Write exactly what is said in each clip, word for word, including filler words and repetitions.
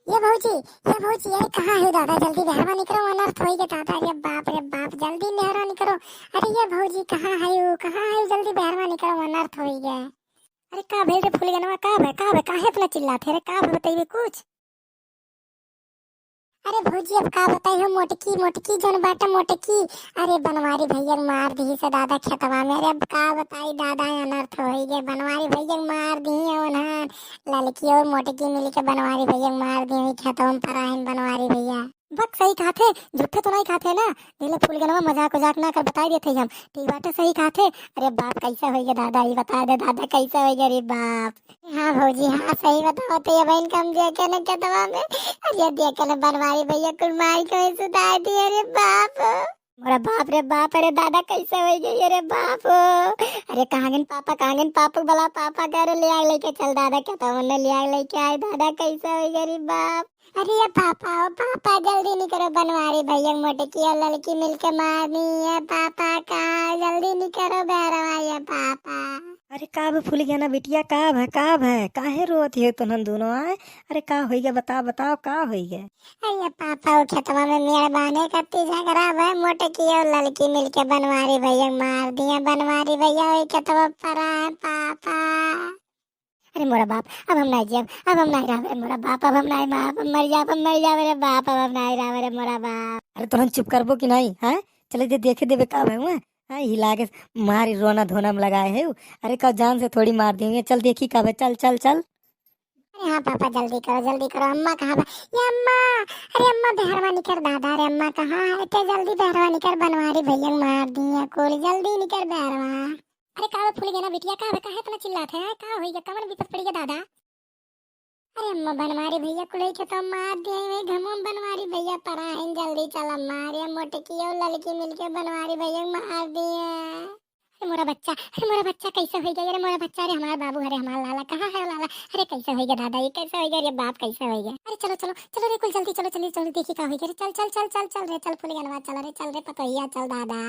ये भौजी, ये भौजी, अरे कहाँ है दादा? जल्दी बहरवा निकरो, अनर्थ होई गे दादा। अरे बाप रे बाप, जल्दी बहरवा निकरो। अरे ये भौजी, कहाँ है वो, कहाँ है वो? जल्दी बहरवा निकरो, अनर्थ होई गे। अरे का भेल रे फुलगनवा, का भे, का भे, काहे इतना चिल्लात है रे, का भे, बताइबे कुछ? अरे भौजी, अब का बताई हो, मोटकी, मोटकी जौन बाटे मोटकी, अरे बनवारी भैया के मार दिहिस दादा खेतवा में। अरे अब का बताई दादा, अनर्थ होई गे, बनवारी भैया के मार दिही ओन्हन, ललकी और मोटकी मिलके बनवारी भैया के मार दिही खेतवा में, पराइन बनवारी भैया। बक सही कहत है, झूठे तो नहीं कहत है ना, देले फुलगनवा मजाक उजाक ना कर, बताई देत है हम, ठीक बाटे सही कहत है। अरे बाप कैसे होई गे दादा, ई बता दे दादा कैसे होई गे रे बाप। हाँ भौजी, हाँ, सही बताओ तो ये बहन कम दिया के ना खेतवा में। अरे दिया के ना बनवारी भैया कुल मार के वहीं सुता दिए रे बाप। मोरा बाप रे बाप, अरे दादा कैसे होई गे रे बाप। अरे कहाँ गन पापा, कहाँ गन पापा, बला पापा के, अरे ले आए लेके चल दादा खेतवा में, ले आए लेके आए दादा, कैसे होई गे रे बाप। अरे ये पापा, ओ पापा, जल्दी निकरो, बनवारी भैया मोटकी और ललकी मिलके मारनी है पापा का, जल्दी निकरो बहरवा ये पापा। अरे का भे फुलगेना बिटिया, का भे, का भे, काहे रोत हो तुहन दोनों आए? अरे का होई गे, बताओ, बताओ, का होई गे? अरे पापा, वो खेतवा में मेड़ बांधे खातिर झगड़ा भे, मोटकी और ललकी मिलके बनवारी भैया मार दिया, बनवारी भैया वही खेतवा पर आए पापा। अरे मोरा बाप, अब हम नहीं जियब, अब हम नहीं रहब रे मोरा बाप, अब हम नहीं, माँ, अब हम मर जाब, हम मर जाब रे बाप, अब हम नहीं रहब रे मोरा बाप। अरे तोहन चुप करबो कि नहीं, हैं? चले जे देखे देबे का भे हुआ, हैं? हिला के मारी रोना धोना में लगाए है। अरे का जान से थोड़ी मार देंगे, चल देखी का भे, चल, चल, चल। अरे हाँ पापा, जल्दी करो, जल्दी करो, अम्मा कहाँ बा? ये अम्मा, अरे अम्मा बहरवा निकर दादा, अरे अम्मा कहाँ है? ते जल्दी बहरवा निकर, बनवारी भैया मार दिए कुल, जल्दी निकर बहरवा। अरे का भे फुलगेना बिटिया, का भे, काहे इतना चिल्लात है? का होई गे, कमन विपत पड़ी गे दादा? अरे अम्मा बनवारी भैया कुल खेतवा मार दिए, वही घमवा में बनवारी भैया परा है, जल्दी चल अम्मा। अरे मोटकी और ललकी मिलके बनवारी भैया मार दिए। अरे मोरा बच्चा, अरे मोरा बच्चा कैसे होई गे? अरे मोरा बच्चा, अरे हमार बाबू, अरे हमार लाला, कहाँ है लाला? अरे कैसे होई गे दादा, ये कैसे होई गे? अरे बाप कैसे होई गे? अरे चलो, चलो, चलो रे कुल जल्दी चलो, चलो, चलो देखी का होई गे। अरे चल, चल, चल, चल, चल रे, चल फुलगनवा, चल रे, चल रे पतोहिया, चल दादा।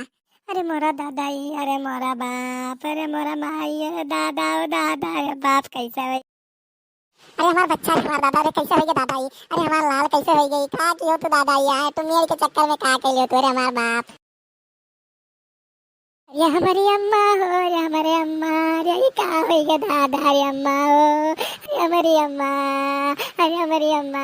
अरे मोरा दादा ई, अरे मोरा बाप, अरे मोरा माई, अरे दादा, ओ दादा, अरे बाप कैसे होई? अरे हमार बच्चा, अरे हमार दादा, अरे कैसे होई गे दादा ई? अरे हमार लाल कैसे होई गे? का किहो तू दादा ई? आए तू मेड़ के चक्कर में का कैले हो तू? अरे हमार बाप। अरे हमारी अम्मा हो, अरे हमारे अम्मा, अरे ई का होई गे दादा, अरे अम्मा हो, अरे हमारी अम्मा, अरे हमारी अम्मा।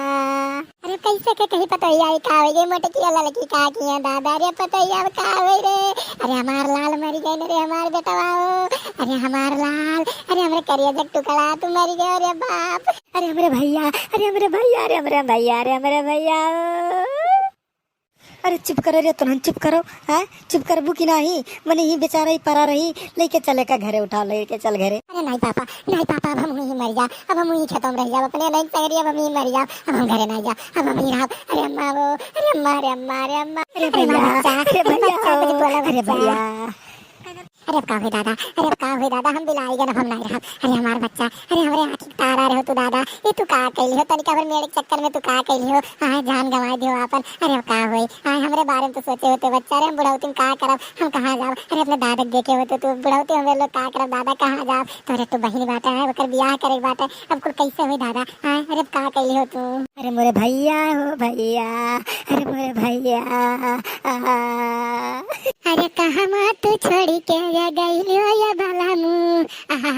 अरे कैसे के कहीं पतोहिया ई का होई गे? मोटकी और ललकी का किए दादा? अरे पतोहिया अब का होई रे? अरे हमार लाल मरी गए रे, हमार बेटवा हो। अरे हमार लाल, अरे हमरे करिया जग टुकड़ा तू मरी गए रे बाप। अरे हमरे भैया, अरे हमरे भैया, अरे हमरे भैया, अरे हमरे भैया हो। अरे चुप करो रे तोहन, चुप करो, हैं? चुप करबू कि नाही? मने ही बेचारा ही परा रही, लेके चले का घरे, उठा लेके चल घरे। अरे नहीं पापा, नहीं पापा, अब हम वहीं मर जा, अब हम वहीं खेतों में रह जाब, अपने नहीं संगरी, अब हम ही मर जाब, अब हम घरे नहीं जाब, अब हम ही रहब। अरे अम्मा वो, अरे अम्मा, अरे अम्मा, अरे अम्मा, अरे अरे हमार भैया, बच्चा, अरे अरे भैया, बच्चा, कुछ बोला अरे बच्चा। भैया। अरे अब का होई दादा, अरे अब का होई दादा, हम बिलाई गन, अब हम नहीं रहब। अरे हमार बच्चा, अरे हमरे आँखी के तारा रहो तू दादा, ये तू का कैली हो, तनिका भर मेरे चक्कर में तू का कैली हो, आए जान गंवाई दियो आपन। अरे अब का होई, आए हमरे बारे में तो सोचे होते बच्चा, अरे हम बुढ़ौती में का करब, हम कहाँ जाब? अरे अपने दादा के देखे होते तू बुढ़ौती, हमरे लोग का करब दादा, कहाँ जाब? तोरे तो बहिनी बाटे है, ओकर बियाह करे के बाटे, अब कुल कैसे होई दादा? आए अरे अब का कैली हो तू? अरे मोरे भैया हो भैया, अरे मोरे भैया, आ। अरे कहवा तू छोड़ी के ये गइलो ये बलमू, आहा।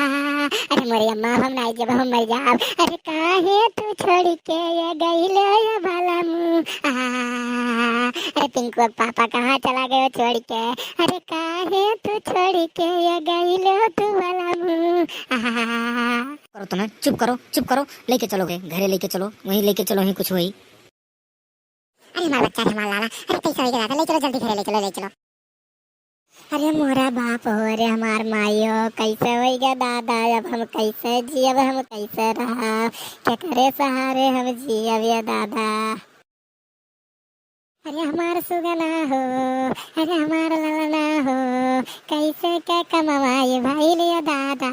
अरे मोरे अम्मा, हम नाई जब हम मर जाब। अरे काहे तू छोड़ी के ये गइलो ये बलमू, आहा। अरे पिंकू के पापा कहाँ चला गए छोड़ के? अरे काहे तू छोड़ी के ये गइलो तू बलमू, आहा। करो तो ना, चुप करो, चुप करो, लेके चलो घरे, घरे लेके चलो, वहीं लेके चलो, वहीं कुछ वही। अरे हमार बच्चा, अरे हमार लाला, अरे कैसे होई गे दादा, ले चलो जल्दी घरे, ले चलो, ले चलो। अरे मोरा बाप हो, अरे हमार माई हो, कैसे होई गे दादा, अब हम कैसे जियब, हम कैसे रहब, केकरे सहारे हम जियब ये दादा। अरे हमार सुगना हो, अरे हमार ललना हो, कैसे के कमवाई भइल ये दादा,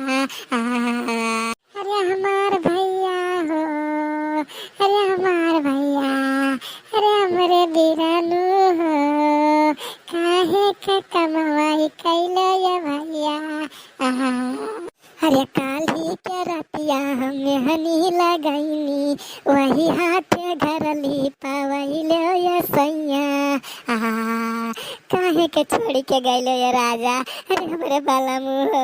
आ। अरे हमार भैया हो, अरे हमार भैया, अरे हमरे बिरानू हो, काहे के कमवाई कैलो ये भैया, आहा। अरे काल्हि के रतिया हम मेहनी लगैनी, वही हाथे घर लिपवैले ये सैया। आ, काहे के छोड़ी के गइले ये राजा, अरे हमरे बलमू हो।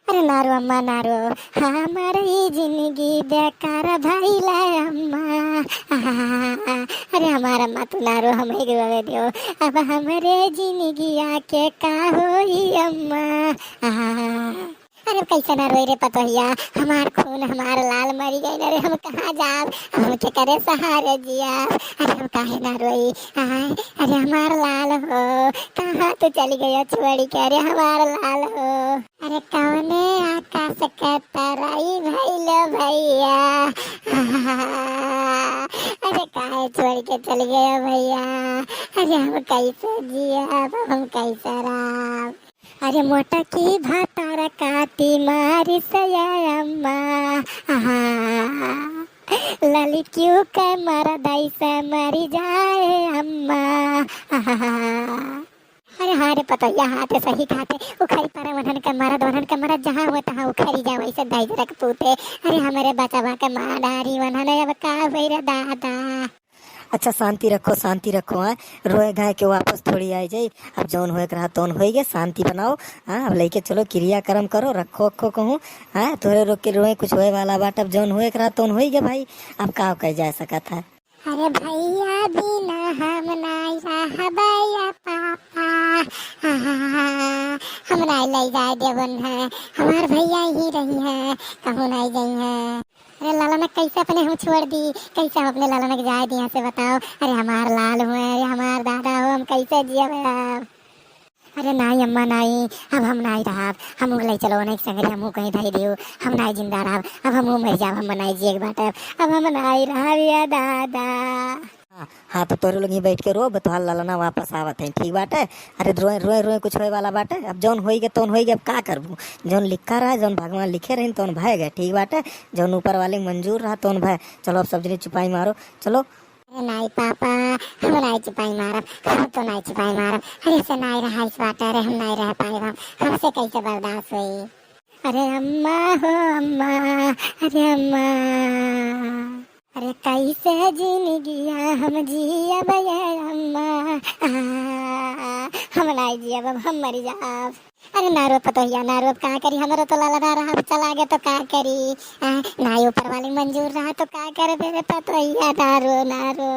अरे ना रो अम्मा ना रो, हमार ई जिंदगी बेकार भइले अम्मा। आ, अरे हमार अम्मा तू ना रो, हम ही रोवे दियो। अब हमरे जिंदगिया के का होई अम्मा। आ, अरे अब कैसे ना रोई रे पतोहिया, हमार खून हमार लाल मरी गई ना रे, हम कहाँ जाब, हम केकरे सहारे जियब। अरे हम काहे ना रोई, आय, अरे हमार लाल हो, कहाँ तू चली गई छोड़ी के, अरे हमार लाल हो। अरे कौने आकाश के तरई भइलो भैया, अरे काहे छोड़ी के चली गई भैया, अरे हम कैसे जियब, हम कैसे रहब। अरे मोटकी भातार काटी मारिस ये अम्मा, आहा। ललकियो के मरदई से मरी जाए अम्मा, आहा। अरे हाँ रे पतोहिया, हाँ ते सही कहते, उखड़ी पड़े वनहन के मरद, वनहन के मरद जहाँ हुए तहाँ उखड़ी जाए, वैसे दहिजरक पूते। अरे हमरे बचवा के मार डारी वनहन, अब का होई रे दादा। अच्छा, शांति रखो, शांति रखो, हाँ। रोए गाए के वापस थोड़ी आइ जाई। अब जौन होए के रहा, तौन होई गे, शांति बनाओ, हाँ। अब लइके चलो, क्रियाकर्म करो, रखो अक्खो कहूँ, हाँ। तोहरे रोक के रोए कुछ होए वाला बाट, अब जौन होए के रहा, तौन होई गे भाई, अब का कहे जा सकत है। अरे भैया बिना हम नाई रहबे या पापा, आहा, हम नाई लई जाए देवन है, हमार भैया ही रही है, कहूँ नाई जाई है। अरे लालना कैसे अपने हम छोड़ दी, कैसे हम अपने लालना के जाए दी यहाँ से बताओ। अरे हमार लाल हुए, अरे हमार दादा हो, हम कैसे जियब अब? अरे नाई अम्मा नाई, अब हम नाई रहब, हम ले चलो नहीं संगरी, हम कहीं धई दियो, हम नाई जिंदा रहब, अब हम मर जाब, हम नाई जिए के बाटे, अब हम नाई रहब या दादा। हाँ, हाँ, तो तोरे लोग ही बैठ के रो, अब तोहार ललना वापस आवत है, ठीक बाटे। अरे रोए, रोए, रोए कुछ होए वाला बाटे? अब जौन होई गे, तौन होई गे, अब का करबू? जौन लिखा रहा, जौन भगवान लिखे रहिन, तौन भय गए, ठीक बाटे। जौन ऊपर वाले के मंजूर रहा, तौन भय। चलो, अब सब जने चुपाई मारो, चलो। अरे नाई पापा, हम नाई चुपाई मारब, हम तो नाई चुपाई मारब। अरे से नाई रहा इस बाटे, अरे हम नाई रह पाए, हम, हमसे कैसे बर्दाश्त होई? अरे अम्मा हो अम्मा, अरे अम्मा। अरे कैसे जिंदगिया हम जियब ये अम्मा, आ, हम नाई जियब, अब हम मरी जाब। अरे ना रो पतोहिया, ना रो, अब का करी, हमरो तो ललना रहा, अब चला गया तो का करी, आ, ना ही ऊपर वाले मंजूर रहा तो का करे मेरे पतोहिया, ना रो, ना रो।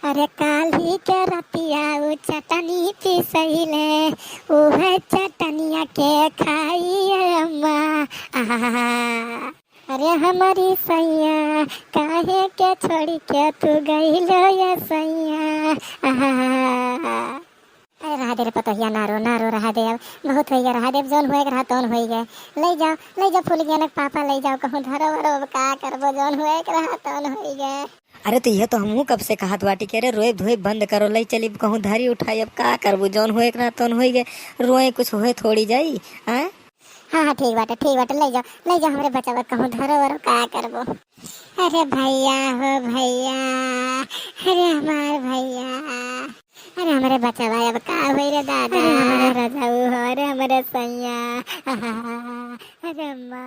अरे काल्हि के रतिया उ चटनी पिसैले, उहे चटनिया के खाई ये अम्मा, आ। अरे हमारी सैया, काहे के छोड़ी के तू गइलो ये सैया? आहा। अरे रहा दे रे पतोहिया, ना रो, ना रो, रहा दे अब। बहुत होई गए, रहा दे अब, जौन होए के रहा तौन होई गए। ले जाओ, ले जाओ फूल गेनक पापा, ले जाओ कहूँ धरो वरो, अब का करबो, जौन होए के रहा तौन होई गए। अरे तो यह तो हमहू कब से कहत बाटी कि अरे रोए धोए बंद करो, ले चली कहूँ धरी उठाई, अब का करबो, जौन होए के रहा तौन होई गए। रोए कुछ होए थोड़ी जाई, हैं? हाँ, हाँ, ठीक बाटे, ठीक बाटे, ले जाओ, ले जाओ हमरे बचवा कहूँ धरो वरो, का करबो। अरे भैया हो भैया, अरे हमार भैया, अरे हमरे बचवा अब का होई रे दादा। अरे हमरे रजाऊ हो, अरे हमरे सैया, अरे अम्मा।